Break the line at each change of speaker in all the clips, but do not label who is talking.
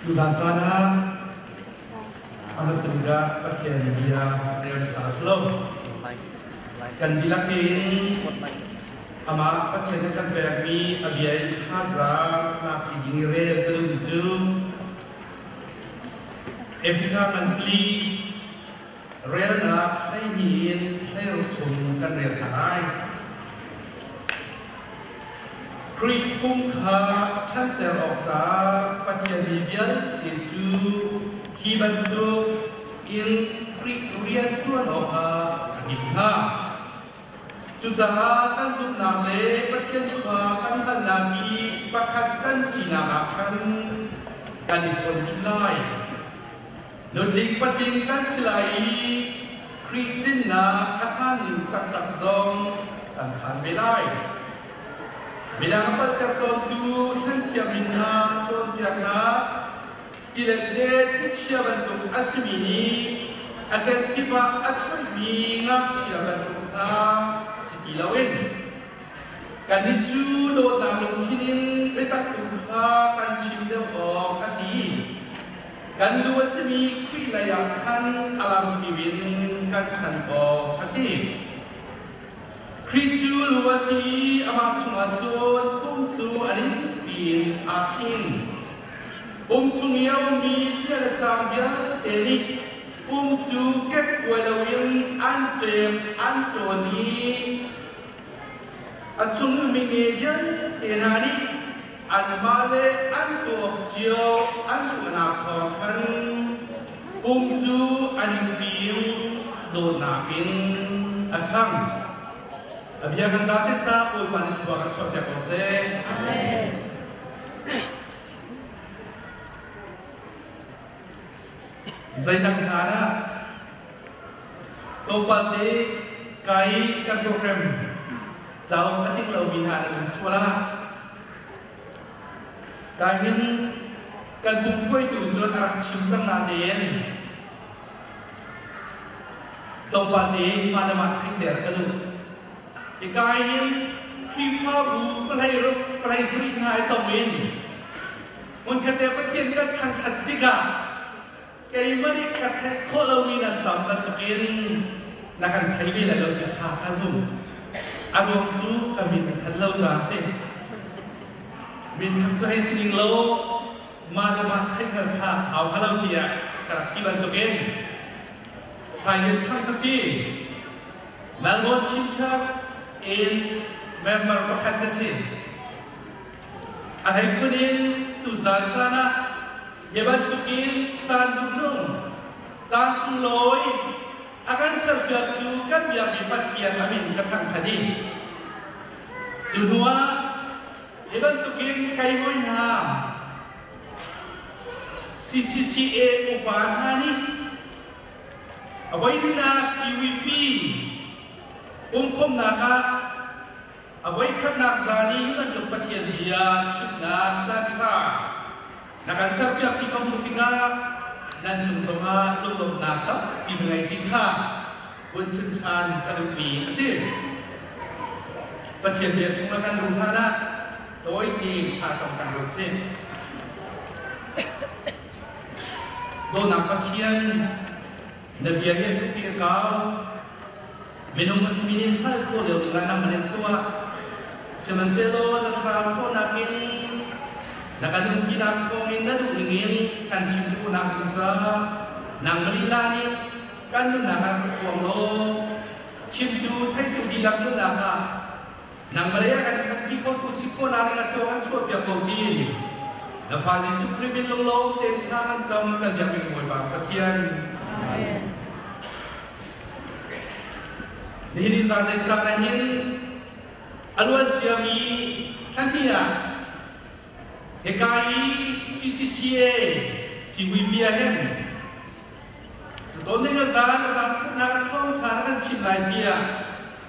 Tuzan caan ah a hmasa bik ah Pathian bia rel hmasa a si lo. Kan dihlak tein amah Pathian nih kan pekmi a bia in thazaang lak ṭi ding i rel ka duhmi cu Efesa nganpi relnak 12 in 16 chung kan rel hna lai. Khrih pum kha ṭhanter awk caah Pathian mi vialte cu hi bantuk in Khrih rian ṭuan awkah a timh hna. Cucaah kan zumhnak le Pathian kha kan hngalhnak i pakhat kan sinak ah khan kan i fon dih lai. Nutling patling kan si lai i Khrih tlinnak a sanning taktak zong kan phan ve lai. Midang a palhter tawntu hlenthiam in hna cawnpiaknak tilet le thlichia bantuk a simi nih a kenkip ah a chuihmi ngakchia bantuk hna si ti loin kannih cu dawtnak lungthin in biatak tu kha kan chim deuh awk a si. Kan lu a simi Khrih lei ah khan a lamkip in kan ṭhan awk a si. Khrih cu lu a si i amah chungah cun pum cu a ningpi in aa khing. Pum chung i a ummi hliah le caang vialte nih pum cu kekkuai loin an ṭem an ṭawn i a chung ummi nge vialte hna nih anmah le an tuak cio an tuahnak thawng khan pum cu a ningpi in dawtnak in a ṭhang. A bia kan zate ca Bawipa nih thlua kan chuahpiak ko seh. Amen. Zeidang hna ah tlawmpal te kai kan program cauk a ting lomi hna nan um sual ah kai hin kan pumpuaitu cun a rak chim cang natein tlawmpal te mah le mah theihter ka duh. Hika hin Khrihfabu palei ruk palei sarih hna i tong in hmunkhat te Pathian kan thangṭhat tikah keimah nih ka theih khawh lomi nan tam bantukin na kan thei ve lai lo ti kha ka zumh. A ruang cu ka min a than lo caah a si. Min thang cu hei si ning law mah le mah theihhngalh kha hau hnga lo tiah ka rak ti bantukin Silent thang ka si. Melbourne Chin Church in member pakhat ka si. A hleikhun in tuzaan caan ah hi bantukin caan duhnung, caan sunglawi a kan serpiaktu kan biakmi Pathian a min ka thangṭhat i cu hnuah hi bantukin kai hawi hna CCCA upa hna nih a voihnihnak GVP pumkhawmnak ah A voikhatnak zan i bantuk Pathian bia chimnak caanṭha na kan serpiak ti ka hmuh tikah nan cung zongah lunglawmhnak tampi na ngei ti kha vun chim ṭhan ka duhmi a si. Pathian bia chungah kan luh hlanah tawi tein thlacam kan ruat si. Dawtnak Pathian, na bia hi a thupi a kau. Minung a simi nih hngalh khawh lio dingah nangmah nih tuah. Sihmanhsehlaw na thlarau ṭhawnnak in na kan umpinak thawngin na duh ningin kan chim khawhnak ding caah nangmah lila nih kan nunnak ah ka phuang law chimtu theitu dihlak nunnak ah nangmah lei ah kan ṭhatpi khotu si khawhnak ding ah tluang an chuahpiak ko ti na fa Jesuh Khrih min lunglawm tein thla kan cam kan biakinn Bawipa Pathian. Amen. Nihin zanlei caan ah hin a luan ciami thlahnih ah hika i CCCA civui ah hin cacawn ding a zan a zan khatnak a thawngṭha na kan chim lai tiah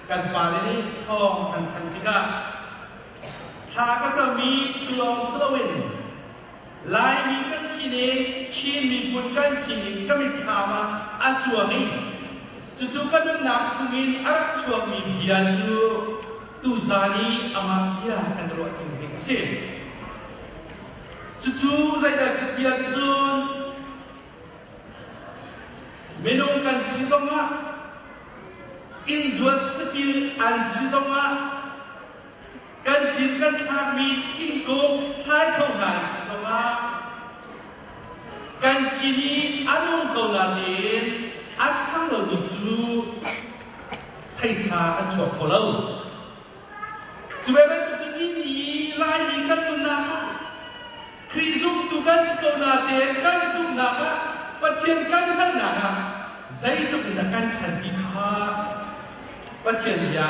kan pale nih thawng an thanh tikah thla ka cammi cu lawng si loin Laimi kan sining, Chin miphun kan sining ka mitthlam ah a cuang i cucu ka nunnak chungin a rak chuakmi bia cu tuzaan i amah bia kan ruah ding hi a si. Cucu zeidah si ti ahcun minung kan si zongah inn zuat saṭil an si zongah kan cin kan thlakmi thingkung thlai kho hna an si zongah kan cin i a nung ko nain a ṭhang lomi cu theithla an chuak kho lo. Cu ve bantuk cu ni Laimi kan nunnak ah Khrih zumtu kan si ko natein kan zumhnak ah Pathian kan hngalhnak ah zeitluk in dah kan ṭhan ti kha Pathian bia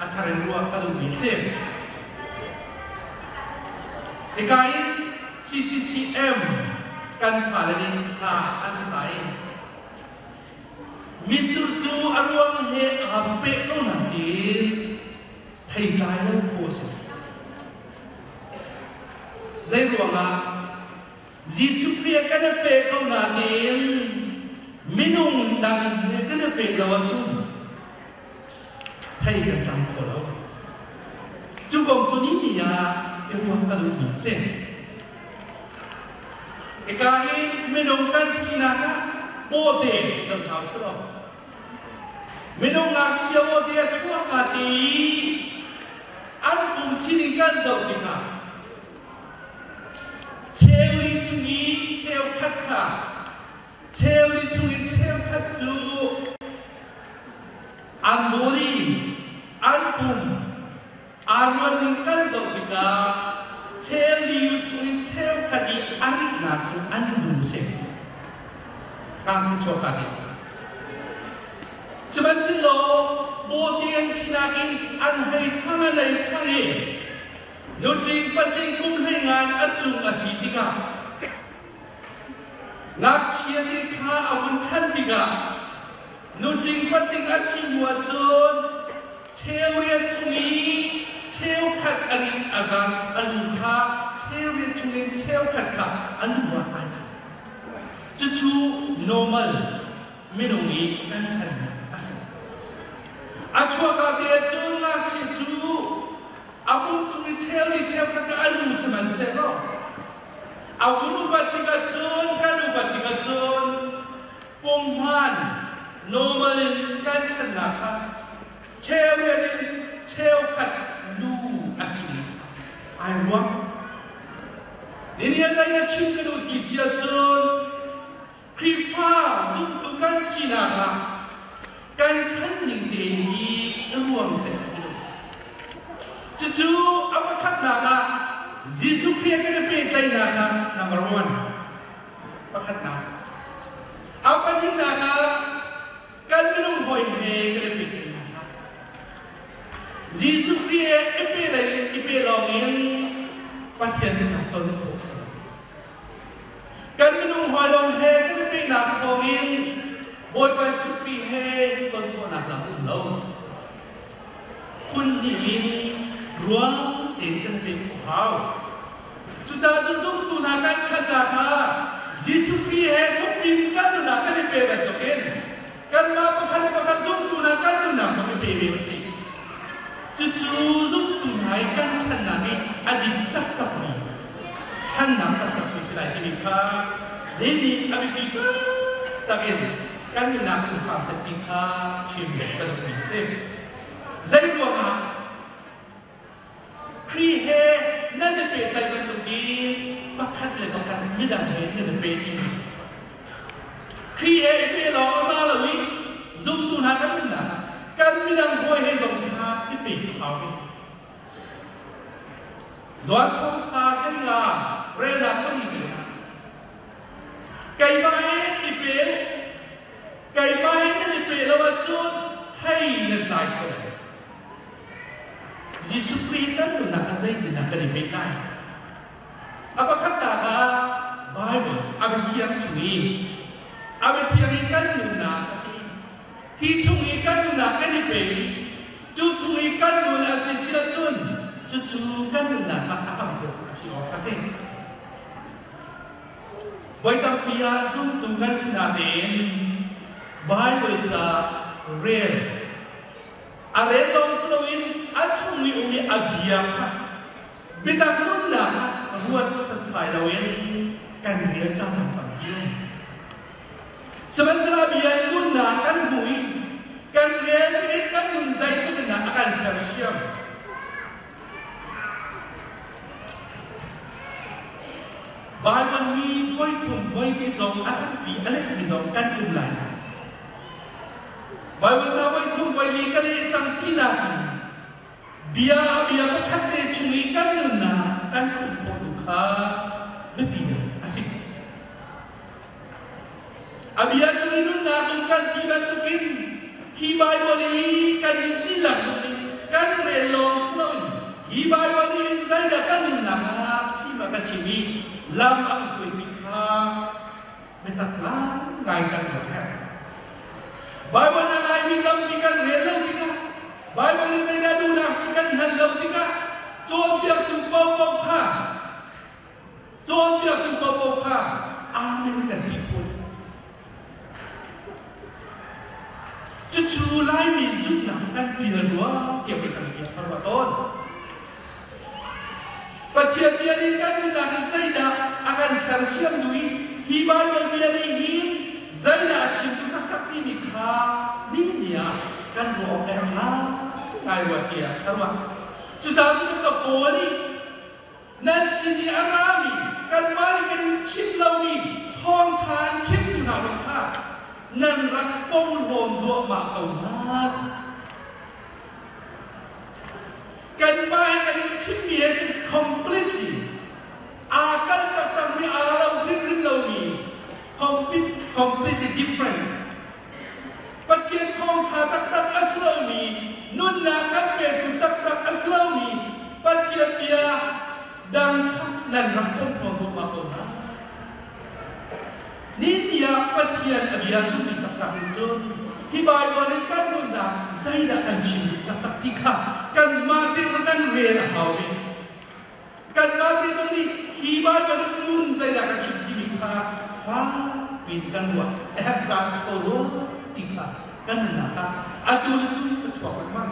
a thar in ruah ka duhmi a si. Hika in CCCM kan fale nih hla an sa i Mitsur cu a ruang he aa peh ko nain theitlai lo khawh a si. Zeiruangah Jesuh Khrih kan i peh ko nain minung dang he kan i peh lo ahcun thei kan tlai kho lo. Cu kong cu ni ni ah i ruah ka duhmi a si. Hika hi minung kan sinak ah bawhte zoh hna usih law minung ngakchia bawhte a chuak ka ti i an pum sining kan zoh tikah cheuli chung i cheukhat kha cheuli chung in cheukhat cu an body an pum Aa ruahning kan zoh tikah cheuli chungin cheukhat i a ritnak cu an lu si. Ngakchia chuak nih. Sihmanhsehlaw bawte an sinak in an hei thang an ei thang i nutling patling kum hleingan a cung a si tikah ngakchia te kha a vun ṭhan tikah Nutling patling a si hnu ahcun cheuriat chung i cheukhat a nih a zang a lu kha cheuriat chungin cheukhat kha a lu ah ai cat. Cucu normal minung i kan ṭhannak a si. A chuahka te ahcun ngakchia cu a pum chung i cheuli cheukhat kha a lu sihmanhsehlaw a vun upat tikah cun kan upat tikah cun Punghman normal in kan ṭhannak kha cheuriat in cheukhat lu a si ai ruang. Ninian lei a chim ka duh ti si ahcun Khrihfa zumtu kan sinak ah kan ṭhan ning te hi ruang seh kan duh. Cucu a pakhatnak ah Jesuh Khrih kan i pehtlaihnak ah number one. Pakhatnak, a pahnihnak ah kan minung hawi he kan i pehtlaihnak hna. Jesuh Khrih he i pe lei i pe lawng in Pathian biatak ton khawh a si. Kan minung hawi lawng he kan i pehnak thawngin Bawipa Jesuh Khrih he ton khawhnak lam um lo. Phun hnih in ruang tein kan pek khawh hau. Cucaah cu zumtu hna kan ṭhatnak ah Jesuh Khrih he thukpi in kan nunnak kan i pe bantukin kanmah pakhat le pakhat zumtu hna kan nunnak zong i pe ve u sih. Cucu zumtu hna i kan ṭhannak i a dik taktakmi ṭhannak taktak cu si lai timi kha nihin a biapi taktak in kan nunnak in hram seh ti kha chim ka duhmi a si. Zeiruangah Khrih he nan i pehtlaih bantukin pakhat le pakhat midang he nan i peh dih. Khrih he i peh lawng a za lo i zumtu hna kan nunnak ah kan midang hawi he zong kha i peh hau ve. Zuan thawngtha kan la relnak kan i ah keimah he i pe keimah he nan i pe lo ahcun thei nan tlai kho lo. Jesuh Khrih kan nunnak ah zeitindah kan i pek lai? A pakhatnak ah Bible a biathiang chung i a biathiang i kan nunnak a si. Hi chung i kan nunnak kan i pe i cu chung i kan nun a si si ahcun cucu kan nunnak ah a hramthawk a si awk a si. Voi tampi ah zumtu kan si nain Bible ca rel A rel lawng si loin a chung i um i a bia kha biatak nunnak ah ruat satsai. loin kan rel ca cang tampi um. Sihmanhsehlaw bia in nunnak kan hmu i kan rel tikah kan nun zeitluk in dah a kan sersiam. Baibal hi voithum voihnih zong a kan pi a letmi zong kan um lai. Baibal ca voithum voili ka leh cang tinak in bia a bia pakhat te chung i kan nunnak kan khumh khawh tu kha biapi deuh a si. A bia chung i nunnak in kan ti bantukin hi Baibal i kan in dihlak zong nih kan rel lawng si loin hi Baibal in zeidah kan nunnak ah thim a kan chim i lam a kan hruaimi kha biatak ngai kan ruat herh. Baibal na ngaimi tampi kan rel lo tikah Baibal in zeidah duhnak ti kan hngal lo tikah cawnpiaktu paohpaoh kha Cawnpiaktu paohpaoh kha Amen kan ti khun. Cucu Laimi zumhnak kan pial rua tiah kan biak ka ruah tawn. Pathian bia nih kan nunnak in zeidah a kan sersiam duh i hi Baibal bia nih hin zeidah a chim duh taktak timi kha ni ni ah kan ruah awk a herh ngai rua tiah ka ruah. Cucaah cun ka pawl i Nan sin i a rami kanmah nih kan in chimh lomi thawngṭha an chimtu hna zong kha nan rak pomhlawm duahmah ko hna. Kanmah he kan in chimmi he cun completely aa kal taktakmi aa lo hrimhrim lomi completely different Pathian thawngṭha taktak a si lomi, nunnak kan petu taktak a si lomi Pathian bia dang kha nan rak pom tuk ma ko hna. Ni ah Pathian a bia zummi taktak in cun hi Baibal in kan nunnak zeidah kan chim duh taktak ti kha kanmah tein kan rel a hau ve. Kanmah te zong nih hi Baibal in nun zeidah ka chim timi kha fakpi in kan ruah. A herh caan si ko rua ti kha kan nunnak ah atu le tu a chuak lengmang.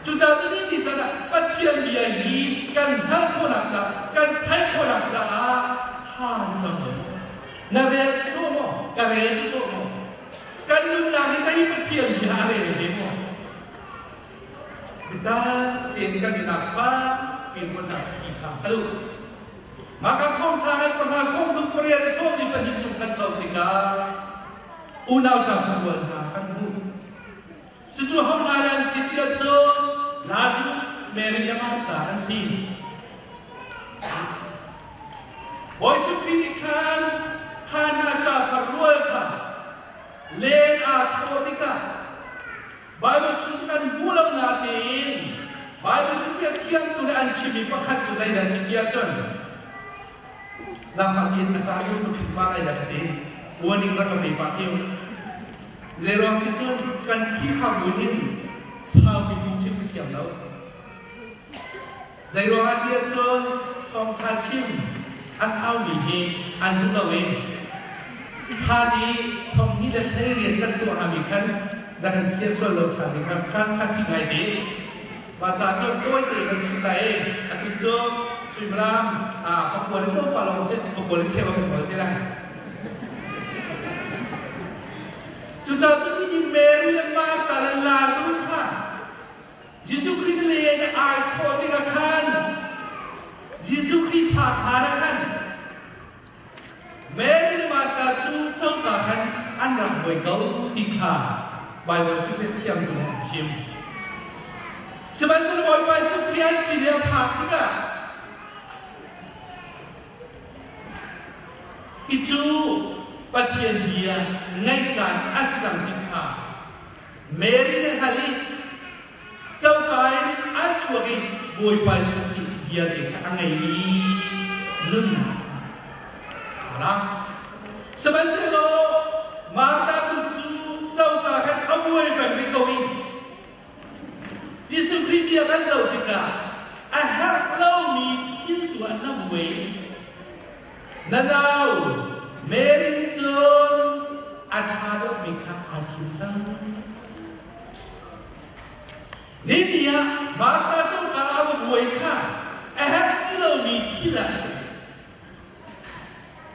Cucaah cu ni caan ah Pathian bia hi kan hngalh khawhnak caah, kan theih khawhnak caah tha na cam lo maw? Na rel sawh maw? Ka rel si sawh maw? Kan nunnak hi tei Pathian bia a rel ve maw? Bitak tein kan i lak pin kuatnak si kha a duh. Mah ka thawngṭha ngan pahra sawmthum pariat le sawmli pahnih chung kan zoh tikah unau hna rual hna kan hmuh. Cucu ho hna an si ti ahcun Lazarus, Mary le Martha an si. Bawi Khrih nih khan kha hna ṭafar rual kha len aa thawh tikah Baibal chung kan hmu lo nain Baibal tuanbia thiamtu nih an chimmi pakhat cu zeidah a si ti ahcun Zangfah in a ca cu ka philh pah lai dah ka ti. Warning rak ka pe pah tiu. Zeiruang ti cun kan Khrihfabu hin saupi phungchim ka thiam lo. Zeiruang ah ti ahcun thawngṭha chim a saumi hi an duh lo i kha ni thong hnih le 18 kan tuah hngami khan na kan khiah sual lo ṭhan ding kha kha kha chim ngai te. Mah ca cun tawi tein kan chim lai i atu cu suimilam pakua le tlawmpal lawng si pakua le cheu kan ngol ti lai. Cucaah cun hi Mary le Martha le Lazarus kha Jesuh Khrih na len ai khawh tikah khan Jesuh Khrih phakha ah khan Mary le Martha cu coka khan an rak buai ko ti kha Baibal Khrih thiam tu an chim. Sihmanhsehlaw Bawipa Jesuh Khrih an sin i a phak tikah hi cu Pathian bia ngaih caan a si cang ti kha Mary nih hal i coka in an chuak i Bawipa Jesuh Khrih bia te kha a ngeimi nunnak a la. Sihmanhsehlaw Martha tu cu coka khan a buai peng rih ko i Jesuh Khrih bia kan zoh tikah a herh lomi thil tu ah na buai. Na nau Mary nih cun a ṭha deuhmi kha aa thim cang. Nini ah Martha cu a va buai kha a herh ti lomi thil ah a si.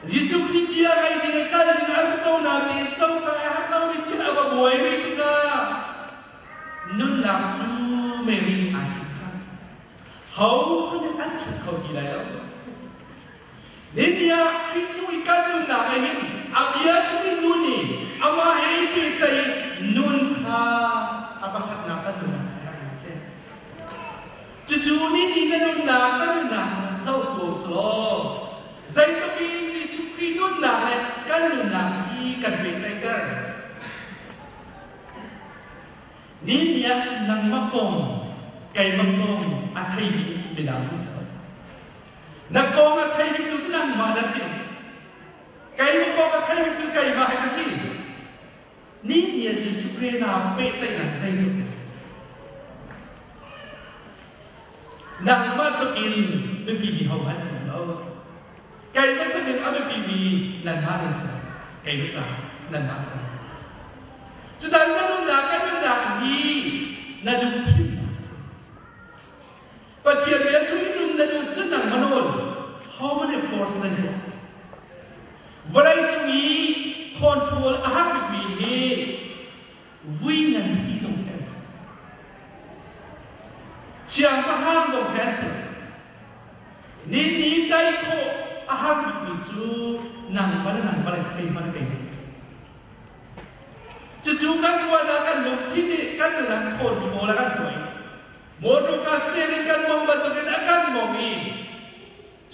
Jesuh Khrih bia ngai ding i kal ding a si ko nain coka a herh lomi thil a va buai rih tikah nunnak cu Mary aa thim cang. Hohmanh nih an chut kho ti lai lo. Ni ah Khrih cung i kan nunnak he hin a bia chung in nun i amah he i pehtlaih i nun kha a pakhatnak kan nunnak a herh a si. Cucu ni ni na nunnak ka nunnak zoh ko selaw zeitluk in Jesuh Khrih nunnak le kan nunnak hi kan pehtlaihter. Ni ni ah nangmah kong keimah kong a theimi midang an si lo. Na kong a theimi tu cu nangmah na si. Keimah kong a theimi cu keimah hi ka si. Ni ni ah Jesuh Khrih naa pehtlaihnak zeitluk na si. Nangmah tluk in biapi mi hohmanh an um lo. Keimah tluk in a biapi mi nanmah nan si. Keimah caah nanmah caah. Cutan na nunnak ka nunnak hi na duh thimnak a si. Pathian bia chung in nun na duh cun nangmah nawl how many force nan tuah? Vawlei cung i control a har bikmi hi vui nganpi zong khi an si. Siangpahrang zong khi an si. Ni ni dai khawh a har bikmi cu nangmah le nangmah le keimah le keimah. Cucu kan ruahnak kan lungthin nih kan nunnak control a kan tuah i motor steering kan mong bantukin a kan mong i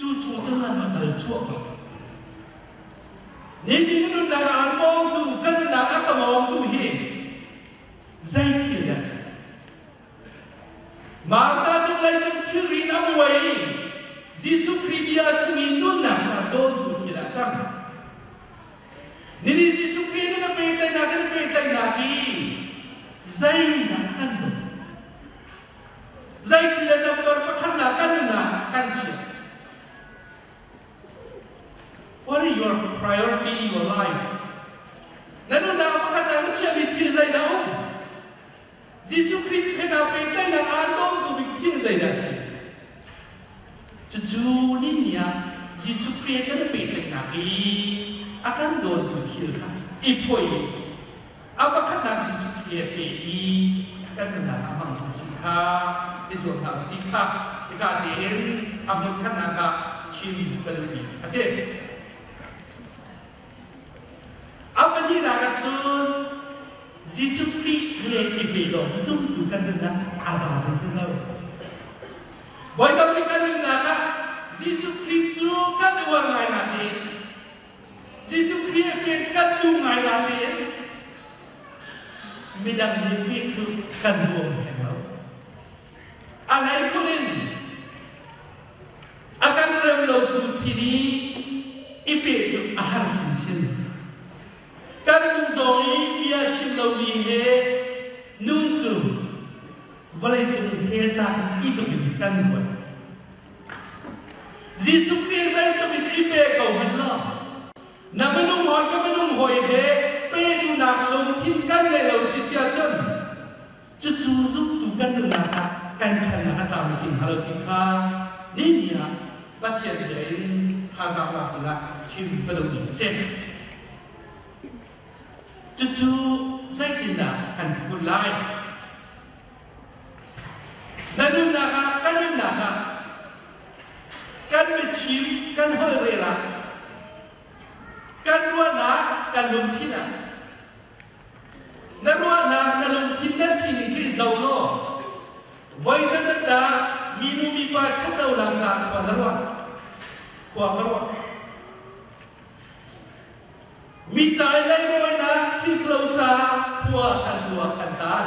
cu chung cun a kal chuah ko. Nitin na nunnak ah an mawngtu kan nunnak a ka mawngtu hi zei thil dah a si? Martha cu leicung thilri in a buai i Jesuh Khrih bia chung i nunnak ca dawntu thil ah cang. Nini Jesuh Khrih nih na pehtlaihnak in pehtlaihnak hi zeidah a kan dawt? Zeitin le number pakhatnak kan nunnak kan chiah? What is your priority in your life? Na nunnak pakhatnak na chiahmi thil zeidah um? Jesuh Khrih he naa pehtlaihnak aa dawtu bik thil zeidah a si? Cucu ni ni ah Jesuh Khrih he kan pehtlaihnak i a kan dawtu thil kha i phuai i a pakhatnak Jesuh Khrih he peh i kan nunnak ah hmang a si kha i zuam hna usih ti kha hika tein a hmunkhatnak ah chim ka duhmi a si. A pahnihnak ah cun Jesuh Khrih he i pe lawng zumtu kan nunnak aa za hrimhrim lo. Bawi nih kan nunnak ah Jesuh Khrih cu kan uar ngai nain Jesuh Khrih a pe cu kan duh ngai nain midang nih pek cu kan huam theng lo. A hlei in a kan rem lotu sin i i peh cu a har chinchin. Kan duh zawng i bia chim lomi he nun cu vawleicung hell tlak ti tluk in kan huat. Jesuh Khrih zeitluk in i pe ko hmanh law na minung hawi ka minung hawi he pe duhnak lungthin kan ngei lo si si ahcun Cucu zumtu kan nunnak ah kan ṭhannak a tlam hrim hnga lo ti kha ni ni ah Pathian bia in thazaang lak dingah chim ka duhmi a si. Cucu zeitindah kan phun lai? Na nunnak ah kan nunnak ah kan biachim kan holhrel ah kan ruahnak kan lungthin ah Na ruahnak na lungthin na sining khi zoh law voi zeizat dah minu mipa ṭhatlonak caah khua na ruah? Khua ka ruah. Mi ca i leirawinak thil caah khua kan tuak kan taan.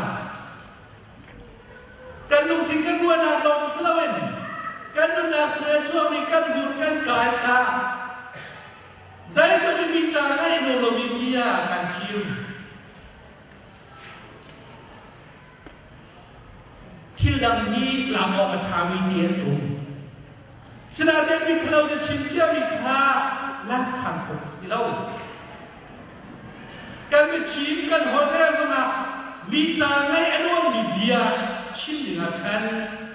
Kan lungthin kan ruahnak lawng si loin kan nunnak chung i a chuakmi kan hmur kan kai kha Zeitluk in mi ca ngaih nawl lomi bia kan chim. Thil dang hi lak awk a ṭhami ti an um. Sinain mi ṭhalo na chim ciami kha lak ṭhan khawh a si lo. Kan biachim kan holhrel zongah mi ca ngaih a nuammi bia chim dingah khan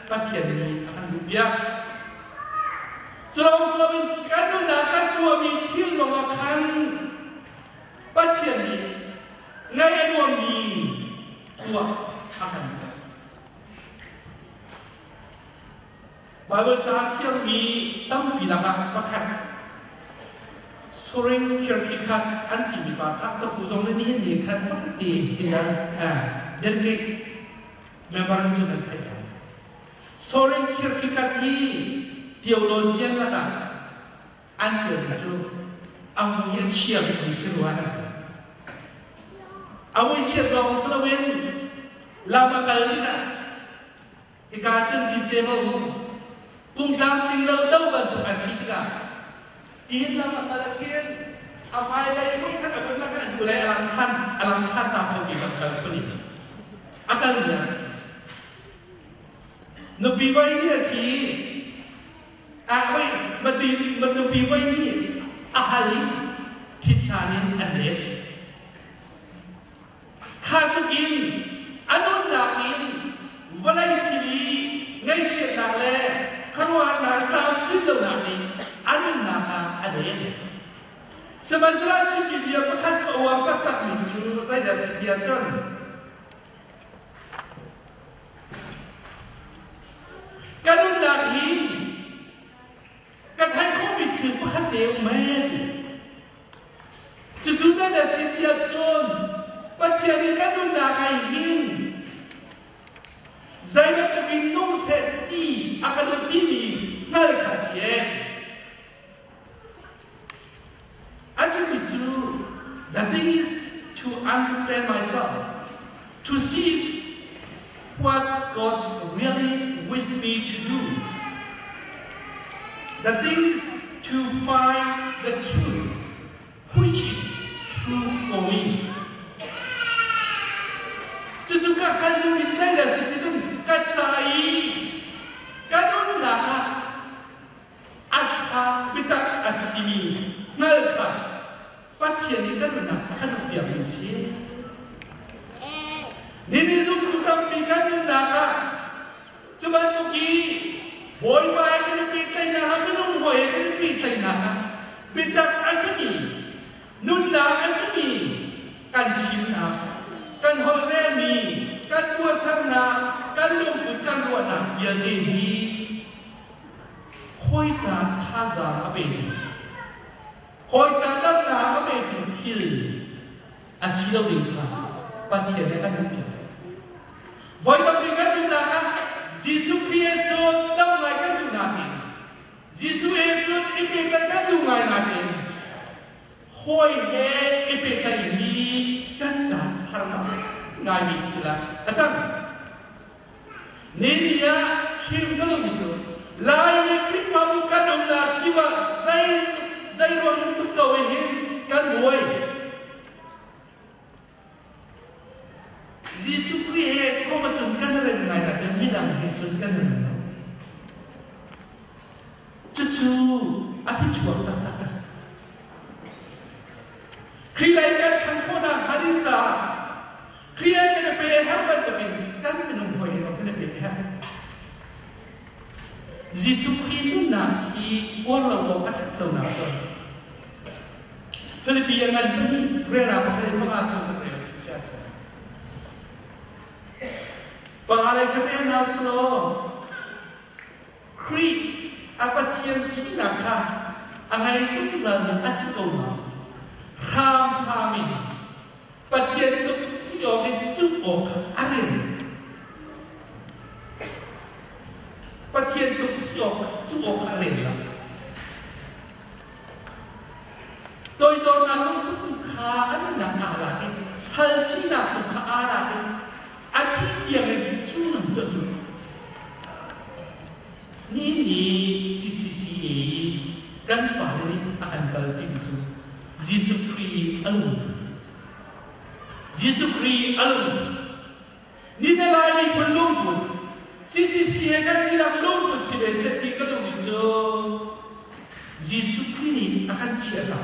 Pathian nih a kan duhpiak. Cu lawng si loin kan nunnak kan tuahmi thil zong. tuah a kan Baibal ca thiammi tampi lakah pakhat Soren Kierkegaard an timi pa kha ka pu zong nih nihin ni khan pakhat te tiah delegate member in cun an theih lai. Soren Kierkegaard hi theologian lakah an tialmi cu a mui a chiami si rua an ti. A mui chiat lawng si loin lam a kal tikah Hika cun disable pungtlamtling lo do bantuk an si tikah inn lam a kal ah khin a hmailei hmun khat a vun lang a hnulei a lang than a lang than ta kho ti bang kal phun in a kal mi an si. Nupi voi nih a thi a oi mati nupi voi nih a hal i thit hlan in an let. Kha tluk in a nunnak in vawlei thil i ngaihchiatnak le khuaruahnak tlamtlin lonak nih a nunnak ah a den. Sihmanhsehlaw chimmi bia pakhat ka uar taktakmi cu zeidah si ti ahcun ka nunnak hi ka theih khawhmi thil pakhat te um ee ti. Cucu zei na si ti ahcun Pathian nih kan nunnak ai hin zei bantuk in nung seh ti a kan duh timi hngal kha a si ee. A chimmi cu the thing is to understand myself, to see what God really wished me to do. The thing is to find the truth, which is true for me. Cucu ka hngal duhmi cu zei dah si ti cun ka ca i ka nunnak ah a ṭha biatak a si timi hngal kha Pathian nih kan nunnak a kan duhpiakmi a si. Nihin zumtu tampi kan nunnak ah cu bantuk i Bawipa he kan i pehtlaihnak ah minung hawi he kan i pehtlaihnak ah biatak a simi nunnak a simi kan thimnak, kan holhrelmi, kan tuahsernak, kan lungput, kan ruahnak vialte hi hawi ca thazaang a petu hawi ca damnak a petu thil a si lo ding kha Pathian nih a kan duhpiak. Voi tampi kan duhnak ah Jesuh Khrih he cun dam lai kan duhnak in Jesuh he cun i pehtlaih kan duh ngai nain hawi he i pehtlaih hi kan caan harnak ngaimi thil ah a cang. Nini ah thim ka duhmi cu Laimi Khrihfabu kan umnak kip ah zei zei ruang tuk ko hin kan buai. Jesuh Khrih he kom ahcun kan rem ngai nain midang he cun kan rem lo. Cucu a phichuak taktak a si. Khrih lei kan ṭhan khawhnak hnga ding caah Khrih he kan i pe herh bantukin kan minung hawi he zong kan i pe herh. Jesuh Khrih nunnak hi uar lo awk a ṭhat lonak cu Filipi a ngan pahnih rel ah pakhat in panga chung kan rel si si ahcun panga lei kha rel hna usih Khrih a Pathian sinak kha a ngei zungzalmi a si ko nain hramhram in Pathian tluk si awk in cuh awk kha a rel. Pathian tluk si awk cuh awk kha a rel lo. Toidornak lungput tu kha a nunnak aa lak i sal sinak tu kha aa lak i a thi tiang in cu lam cu a zulh. Nihin ni CCCA kan pale nih a kan kalpi cu Jesuh Khrih a lung. Jesuh Khrih a lung. Ni na Lai miphun lungput CCCA kan dihlak lungput si ve seh ti ka duhmi cu Jesuh Khrih nih a kan chiah ta.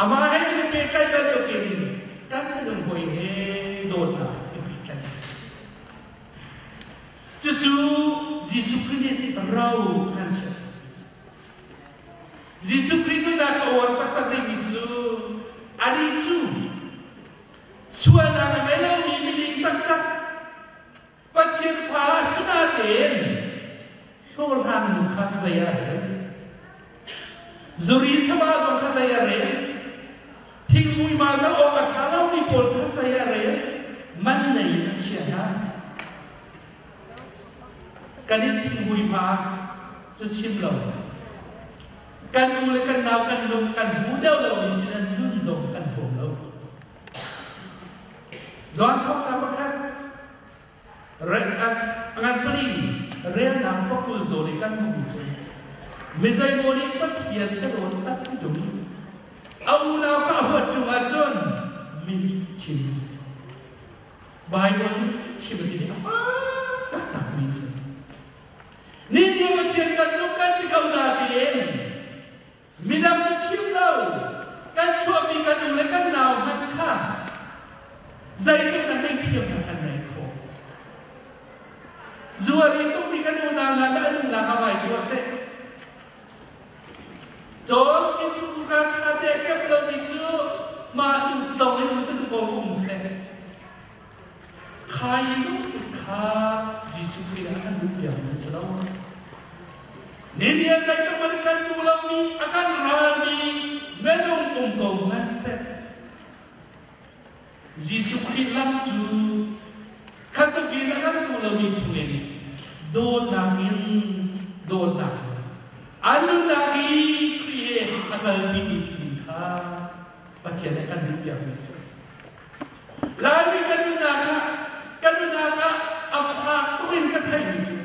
Amah he kan i pehtlaih bantukin kan minung hawi he dawtnak i pehtlaih. Cucu Jesuh Khrih nih ro kan chiah. Jesuh Khrih nunnak a uar taktak dingmi cu anih cu sualnak a ngei lomi miling taktak. nu kha zei a rel? Zuri sava zong kha zei a rel? Thingmui ma zoh awk a ṭha lomi pawl kha zei a rel? Man nei in a chia hna. Kan in thingmui hma cu chim lo. Kan u le kan nau kan lung kan hmu deuh lomi sin an nun zong kan huam lo. Johan thawngṭha pakhat ngan pali relnak pakul zawn i kan hmuhmi cu mizeimaw nih Pathian ka dawt a ti tung i a unau ka huat ṭung ahcun mi lih chim a si. Baibal nih chim a timi a fak taktakmi a si. Ni Pathian kan zumh kan ti ko nain Midang cu chim lo, kan chuahmi kan u le kan nau hmanh kha zeitluk na ngeihthiamnak an ngei khawh. Zuar i tukmi kan unau hna kha an umnak ah vai tuah seh. Cun innchungkhar ṭha te kep lomi cu mah cu tlong in um cu ko um seh. Kha i lungput kha Jesuh Khrih ah kan duhpiakmi a si lo. Ni zeitluk man kan duh lomi, a kan ralmi minung um ko hmanhseh. Jesuh Khrih lam cu khat in a kan duh lomi chungin dawtnak in dawtnak in an nunnak i Khrih he a kalpimi sining kha Pathian nih a kan duhpiakmi a si. Laimi kan nunnak ah kan nunnak ah a fak tuk in ka theihmi cu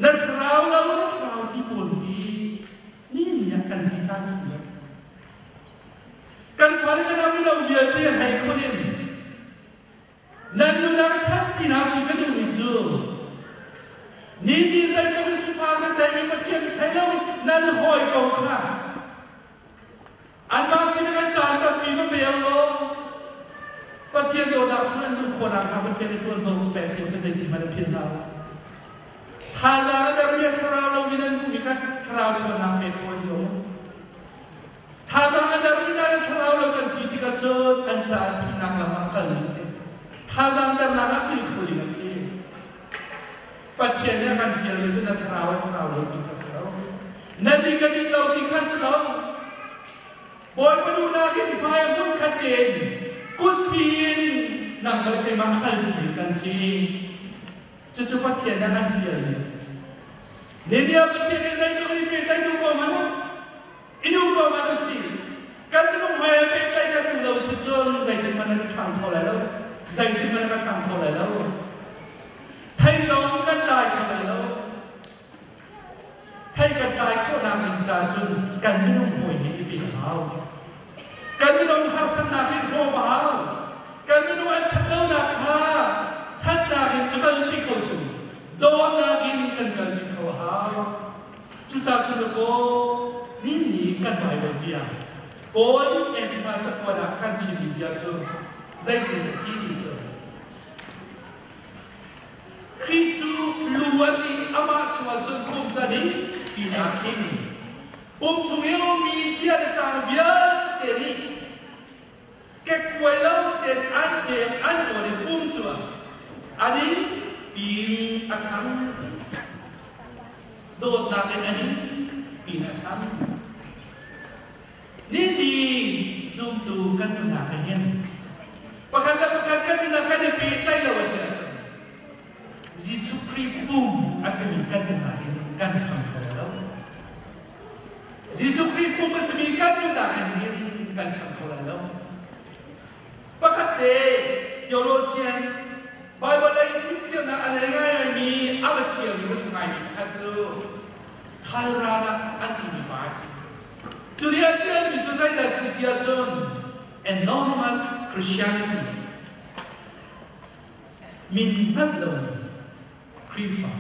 na thlarau lo na thlarau ti pawl hi ni ni ah kan ti caan si lo. Kan fale kan mino vialte hlei khun in nan nunnak that ti hna ti ka duhmi cu ni ni zeitluk in sifak na tei i Pathian thei lo nan hawi ko kha Anmah sin kan caan tampi va pe law Pathian dawtnak chung an luh khawhnak hnga Pathian nih tuanvo ka pek ti ka zeitin hmanh a philh hna lo. Thazaang a dermi a thlarau lomi nan hmuhmi kha thlarau ṭhawnnak pek khawh a si lo. Thazaang a dermi hna le thlarau lo kan ti tikah cun an caah thihnak lam ah a kalmi a si. Thazaang dernak ah pil kho ding an si. Pathian nih a kan fialmi cu na thlarau a thlarau lo ti kha si lo. Na dik a dik lo ti kha si lo. Bawipa duhnak in hmai a hmun khat tein kut si in nang le keimah a kal ṭi kan si. Cucu Pathian nih a kan fialmi a si. Ninia Pathian nih zeitluk in pehtlaih duh ko hmanh u, i duh ko hmanh u si, kan minung hmai ah pehtlaih kan duh lo si cun zeitin hmanh na ka ṭhang kho lai lo. Zeitin hmanh na ka ṭhang kho lai lo. Thei zong kan tlai kho lai lo. Thei kan tlai khawhnak ding ca cun kan minung hawi nih i pe a hau. Kan minung harsatnak hi hlawm a hau. Kan minung an ṭhatlonak kha ṭhatnak in a kalpi khotu dawtnak in kan kalpi kho a hau. Cucaah cun kaw ni ni kan Baibal bia Paul Efesa cakuat ah kan chimmi bia cu zeitin a si ti cu Khrih cu lu a si, amah chungah cun pum can in tinak in pum chung i a ummi bia le cang vialte nih kekkuai lo tein an pek an awn i pum cu an in pin a thang. Dawtnak in an in pin a thang. Niti zumtu kan nunnak ah hin pakhat le pakhat kan nunnak kan i pehtlaih lo a si ahcun Jesuh Khrih pum a simi kan nunnak in kan hrang kho lo. Jesuh Khrih pum a simi kan nunnak in hin kan hrang kho lai lo. Pakhat te theologian Bible lei fimthiamnak a nei ngaingaimi a va thiammi ka ngaimi pakhat cu Khalral ah an timi pa a si. Cu nih a ṭialmi cu zeidah a si ti ahcun Anonymous Christianity min hngalh lomi Khrihfa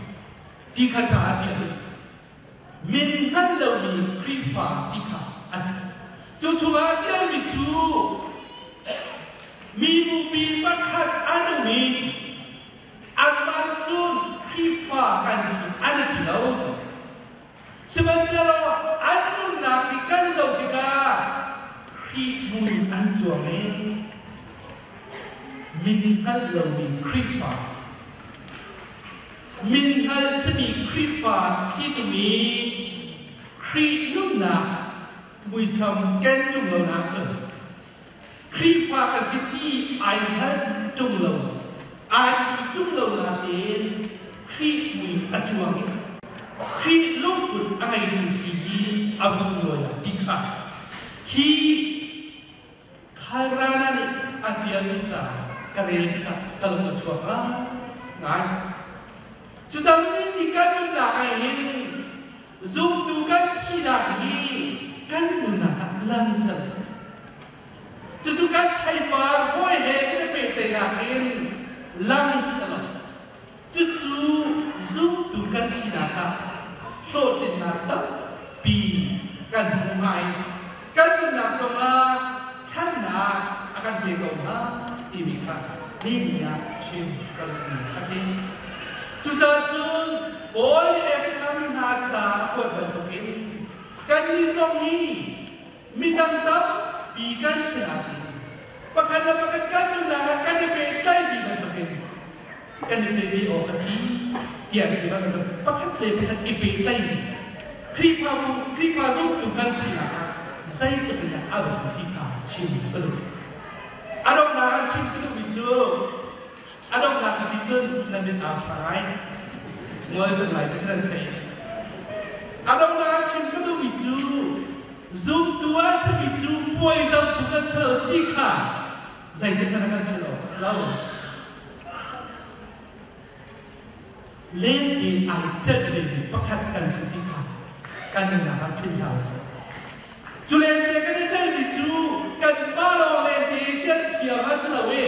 ti kha ca a ṭial. Min hngalh lomi Khrihfa ti kha a ti. Cu chungah a ṭialmi cu mi bupi pakhat an um i anmah cun Khrihfa kan si an i ti lo. Sihmanhsehlaw an nunnak hi kan zoh tikah Khrih mui an cuang i min hngalh lomi Khrihfa. Min hngal simi Khrihfa si timi Khrih nunnak muisam ken ṭung lonak cun Khrihfa ka si ti ai hngal ṭung lo, ai ti ṭung lo nain Khrih mui a cuang i Khrih lungput a ngeitu si hi a va sunglawi lai ti kha hi Khalrana nih a ṭialmi ca ka rel tikah ka lung a chuak ngai. Cucaah ni kan nunnak ah hin zumtu kan sinak hi kan nunnak ah lamsal. Cucu kan theipar hawi he kan i pehtlaihnak in lang selaw cucu zumtu kan sinak ah hlawhtlinnak tampi kan hmu hnga i kan nunnak zongah ṭhannak a kan pe ko hnga timi kha ni ah chim ka duhmi a si. Cucaah cun Paul nih Efesa hna ca a kuat bantukin kannih zong hi midang tampi kan si nain pakhat le pakhat kan nunnak ah kan i pehtlaimi bantukin kan i pe ve awk a si tiah ti bantuk pakhat le pakhat i pehtlaimi Khrihfabu Khrihfa zumtu kan sinak ah zeitluk in dah a um ti kha chim ka duh. A donghnak ah chim ka duhmi cu a donghnak ka ti cun nan mit aa thla ngai. Ngol cun lai ti nan thei. A donghnak ah chim ka duhmi cu zumtu a simi cu puai zohtu kan si lo ti kha zeitik hmanh ah kan philh awk a si lo. Lente ai celh vemi pakhat kan si ti kha kan nunnak ah philh hlah usih. Cu lente kan i celhmi cu kanmah lawng lente i celh thiam ah si lo i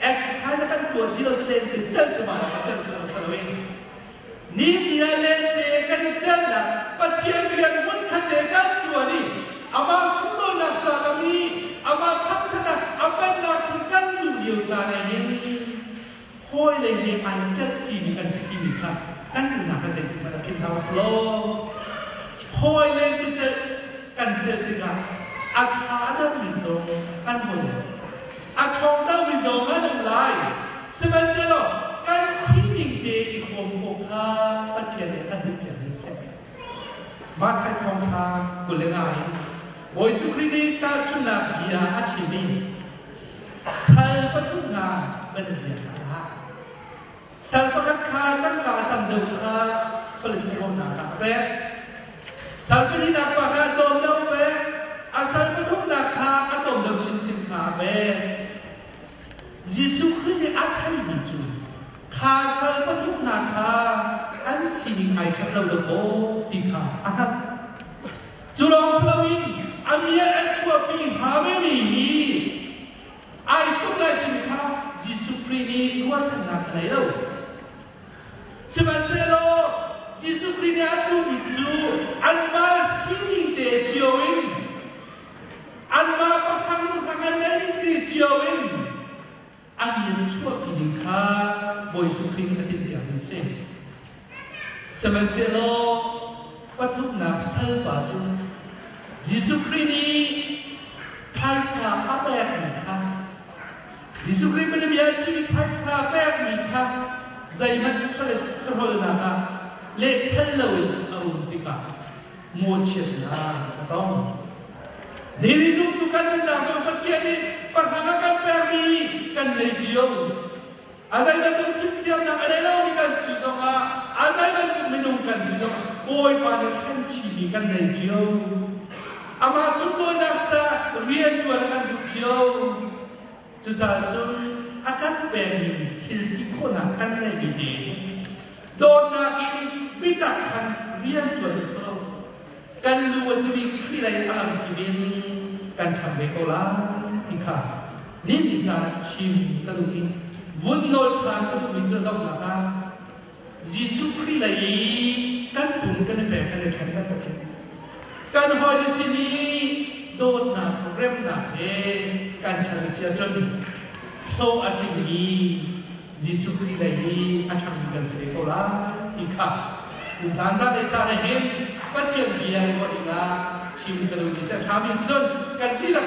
exercise na kan tuah ti lo cu lente celh cu mah lawng a celh cu si lo i ni ni ah lente kan i celhnak Pathian rian hmunkhat te kan tuan i amah sunlawinak ca lam i amah thangṭhatnak a pennak chung kan luh lio caan ah hin hawile he ai celhṭimi kan si timi kha kan nunnak ah zeitik hmanh ah philh hlah usih law hawile ti celh kan celh tikah a ṭha deuhmi zong kan hawile a ṭhawng deuhmi zong an um lai. Sihmanhsehlaw kan sining te i khawm khawh kha Pathian nih a kan duhpiakmi a si. Matthai thawngṭha 25 in Bawi Jesuh Khrih nih tahchunhnak bia a chim i sal pathum hna banbia kha a hlah. Sal pakhat kha tangka tam deuh kha solid sehawmnak ah a pek. Sal pahnihnak pa kha tlawm deuh a pek. A sal pathumnak kha a tlawm deuh chinchin kha a pek. Jesuh Khrih nih a theihmi cu kha sal pathumnak kha an sining ai khat lo dakaw ti kha a hngalh. Cu lawng si loin a mial an chuahpi hnga vemi hi ai tluk lai timi kha Jesuh Khrih nih ruahchannak a nei lo. Sihmanhsehlaw Jesuh Khrih nih a duhmi cu anmah sining te cio in anmah pahrang hrang an neih ti cio in an min chuahpi ding kha Bawi Jesuh Khrih nih a tinhpiakmi a si. Sihmanhsehlaw pathumnak salpa cu Jesuh Khrih nih phaisa a pekmi kha Jesuh Khrih bia chim i phaisa pekmi kha zeihmanh sahrawlnak ah lehthal loin a um tikah mawhchiatnak a tong. Ni zumtu kan nunnak zong Pathian nih pahrang a kan pekmi kan nei cio. A zei bantuk fimthiamnak a nei lomi kan si zongah, a zei bantuk minung kan si zongah Bawipa nih khan chimi kan nei cio. Amah sunlawinak ca rianṭuan a kan duh cio. Cucaah cun a kan pekmi thil ti khawhnak kan ngeihmi te dawtnak in biatak khan rianṭuan u sih. Kan lu a simi Khrih lei a lamkip in kan ṭhang ve ko lai ti kha nihin caan chim ka duh i vun nawl ṭhan ka duhmi cu donghnak ah Jesuh Khrih lei i kan pum kan i pek kan i ṭhen bantukin kan hawile sin i dawtnak remnak he kan ṭhan a si ahcun hlawh a tlingmi Jesuh Khrih lei i a ṭhangmi kan si ve ko lai ti kha tuzaan dah le caan ah hin Pathian bia i ruah dingah chim ka duhmi si. A ṭhami cun kan dihlak.